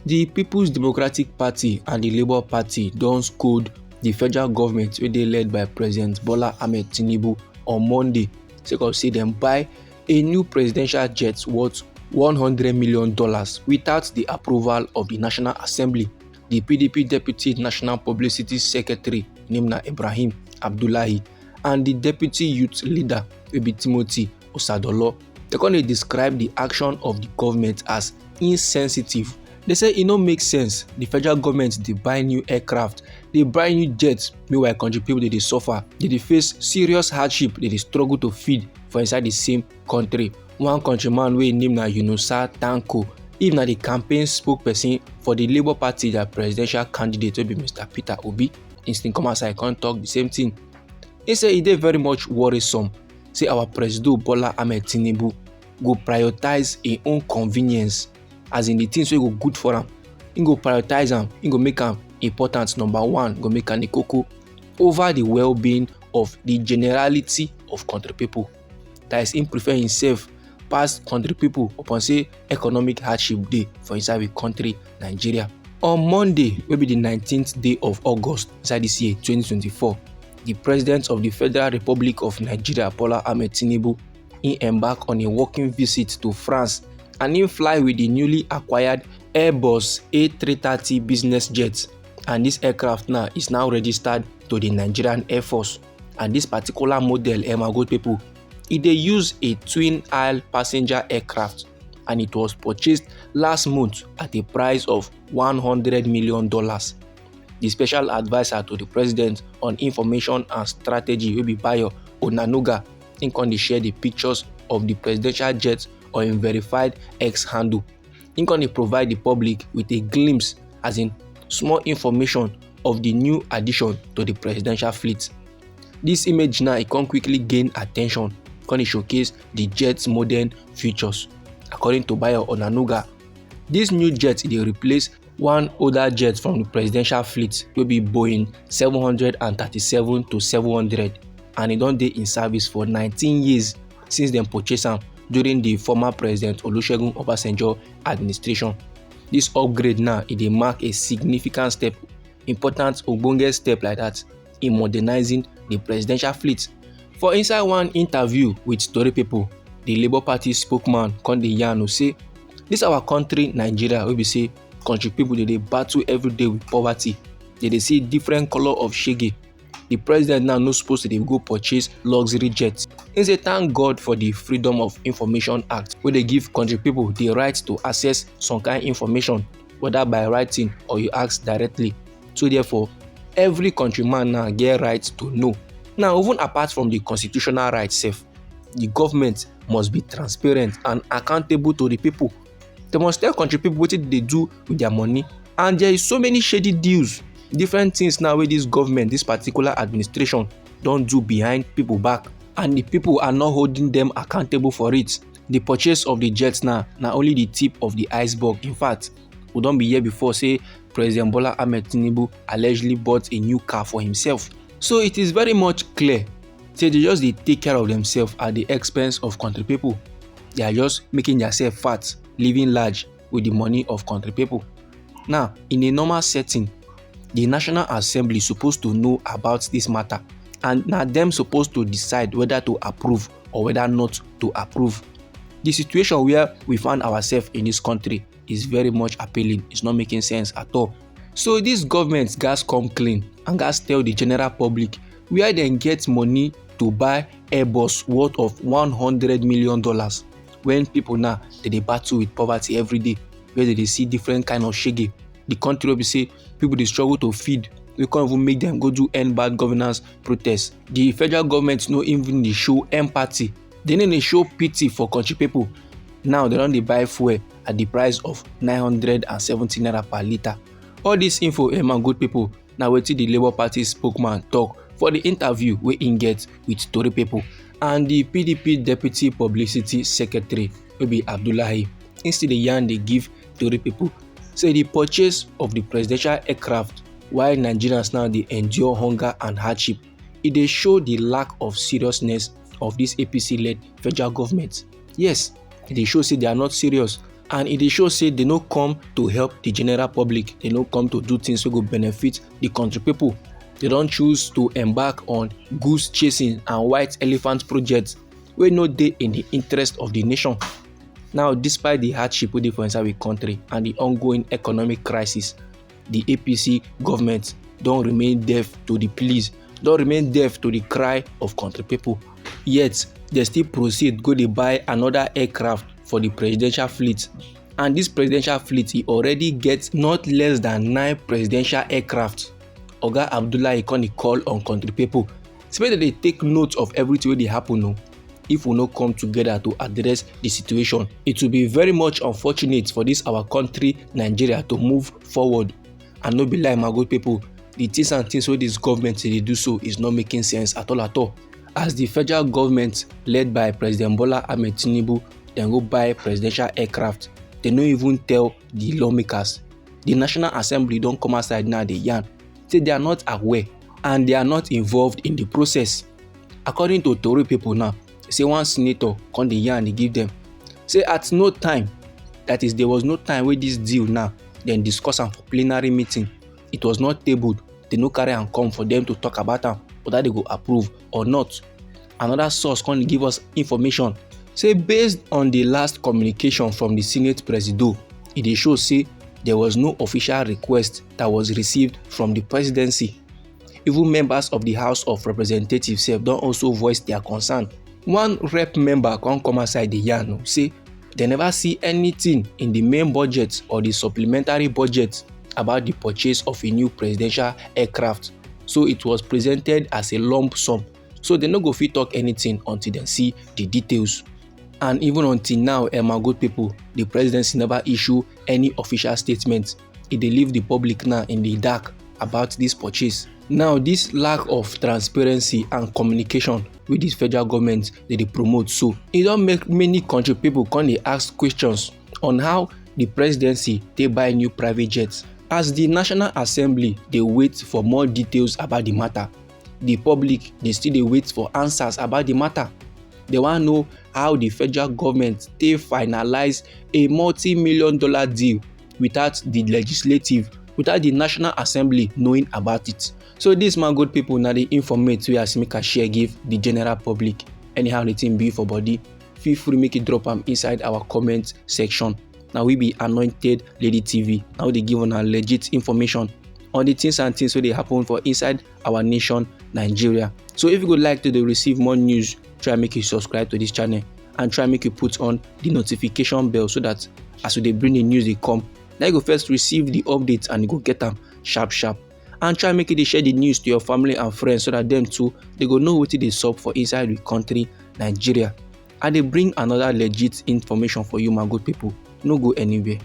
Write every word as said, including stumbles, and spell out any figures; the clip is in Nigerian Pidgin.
The People's Democratic Party and the Labour Party don scold the federal government wey dey led by President Bola Ahmed Tinubu on Monday, sake of say dem buy a new presidential jet worth one hundred million dollars without the approval of the National Assembly. The P D P Deputy National Publicity Secretary, Nimna Ibrahim Abdullahi, and the Deputy Youth Leader, wey be Timothy Osadolo, they come dey describe the action of the government as insensitive. They say e no make sense. The federal government dey buy new aircraft, dey buy new jets, meanwhile country people dey dey suffer, dey dey face serious hardship, dey dey struggle to feed for inside the same country. One countryman wey im name na Yunusa Tanko, im na the campaign spokesperson for the Labour Party, their presidential candidate wey be Mister Peter Obi, im still come outside come talk the same thing. He say e dey very much worrisome say our Presido Bola Ahmed Tinubu go prioritize im own convenience, as in the things wey go good for am, im go prioritize am, im go make am important number one, go make am the koko over the well-being of the generality of country people. That is, im prefer himself pass country people upon say economic hardship dey for inside we country, Nigeria. On Monday, wey be the nineteenth day of August inside this year, twenty twenty-four, the President of the Federal Republic of Nigeria, Bola Ahmed Tinubu, im embark on a working visit to France, and im fly with the newly acquired Airbus A three thirty business jet, and this aircraft now is now registered to the Nigerian Air Force. And this particular model, eh, my good people, e dey use a twin aisle passenger aircraft, and it was purchased last month at a price of one hundred million dollars. The special adviser to the president on information and strategy, wey be Bayo Onanuga, im come dey share the pictures of the presidential jet on im verified X handle. Im come dey provide the public with a glimpse, as in small information, of the new addition to the presidential fleet. This image now, e come quickly gain attention, come dey showcase the jet's modern features. According to Bayo Onanuga, this new jet, e dey replace one older jet from the presidential fleet, wey be Boeing seven hundred and thirty-seven to seven hundred, and e don dey in service for nineteen years since dem purchase am during the former President Olusegun Obasanjo administration. This upgrade now, e dey mark a significant step, important ogbonge step like that, in modernizing the presidential fleet. For inside one interview with tori people, the Labour Party spokesman come dey yarn o say, this our country, Nigeria, wey be say country people dey dey battle every day with poverty, dey dey see different color of shege. The president now no suppose to dey go purchase luxury jet. He say thank God for the Freedom of Information Act, wey dey give country people the right to access some kind information, whether by writing or you ask directly. So therefore, every countryman now get right to know. Now, even apart from the constitutional right sef, the government must be transparent and accountable to the people. They must tell country people wetin they do with their money. And there is so many shady deals, different things now wey this government, this particular administration, don do behind people back, and the people are not holding them accountable for it. The purchase of the jet now, na only the tip of the iceberg. In fact, we don be here before say President Bola Ahmed Tinubu allegedly bought a new car for himself. So it is very much clear say they just dey take care of themselves at the expense of country people. They are just making themselves fat, living large with the money of country people. Now, in a normal setting, the National Assembly supposed to know about this matter, and na them supposed to decide whether to approve or whether not to approve. The situation where we find ourselves in this country is very much appealing. It's not making sense at all. So this government gas come clean and gas tell the general public where dem get money to buy Airbus worth of one hundred million dollars, when people now dey dey battle with poverty every day, where they dey see different kind of shege. The country wey be say people dey struggle to feed, we can't even make them go do end bad governance protest. The federal government no even dey show empathy. They no dey show pity for country people. Now they don dey buy fuel at the price of nine hundred and seventy naira per litre. All this info, eh, my good people, na wetin the Labour Party spokesman talk for the interview wey im get with tori people. And the P D P deputy publicity secretary, wey be Abdullahi, im still dey yarn dey give tori people say the purchase of the presidential aircraft, while Nigerians now dey endure hunger and hardship, e dey show the lack of seriousness of this A P C-led federal government. Yes, e dey show say they are not serious And e dey show say they no come to help the general public, they no come to do things wey go benefit the country people. They don choose to embark on goose chasing and white elephant projects wey no dey in the interest of the nation. Now, despite the hardship wey dey for inside the country and the ongoing economic crisis, the A P C government don remain deaf to the pleas, don remain deaf to the cry of country people. Yet, they still proceed go dey buy another aircraft for the presidential fleet. And this presidential fleet, e already get not less than nine presidential aircraft. Oga Abdullahi come dey call on country people say make dem dey take note of everything wey dey happen o. If we no come together to address the situation, it will be very much unfortunate for this our country, Nigeria, to move forward. And no be lie, my good people, the things and things wey this government dey do so is not making sense at all at all. As the federal government led by President Bola Ahmed Tinubu, dem go buy presidential aircraft, they no even tell the lawmakers. The National Assembly don come outside now dey yarn say they are not aware and they are not involved in the process. According to tori people now, say one senator come dey yarn dey give them say at no time, that is, there was no time wey this deal now dem discuss am for plenary meeting. It was not tabled. They no carry am come for them to talk about am, whether they go approve or not. Another source come give us information say based on the last communication from the Senate Presido, e dey show say there was no official request that was received from the presidency. Even members of the House of Representatives sef don also voice their concern. One rep member come come outside dey yarn o say they never see anything in the main budget or the supplementary budget about the purchase of a new presidential aircraft. So it was presented as a lump sum. So they no go fit talk anything until they see the details. And even until now, eh, my good people, the presidency never issue any official statement. E dey leave the public now in the dark about this purchase. Now, this lack of transparency and communication wey this federal government dey dey promote so, e don make many country people come dey ask questions on how the presidency take buy new private jets. As the National Assembly dey wait for more details about the matter, the public dey still dey wait for answers about the matter. They wan know how the federal government take finalize a multi-million dollar deal without the legislative, without the National Assembly knowing about it. So this, my good people, na the informate wey I say make I share give the general public. Anyhow the thing be for body, feel free make you drop am inside our comment section. Na we be Anointed Lady T V. Na we dey give una legit information on the things and things wey dey happen for inside our nation, Nigeria. So if you go like to dey receive more news, try make you subscribe to this channel and try make you put on the notification bell so that as we dey bring the news dey come, na you go first receive the updates and you go get am sharp sharp. And try make you dey share the news to your family and friends so that them too, they go know wetin dey sup for inside the country, Nigeria. I dey bring another legit information for you, my good people. No go anywhere.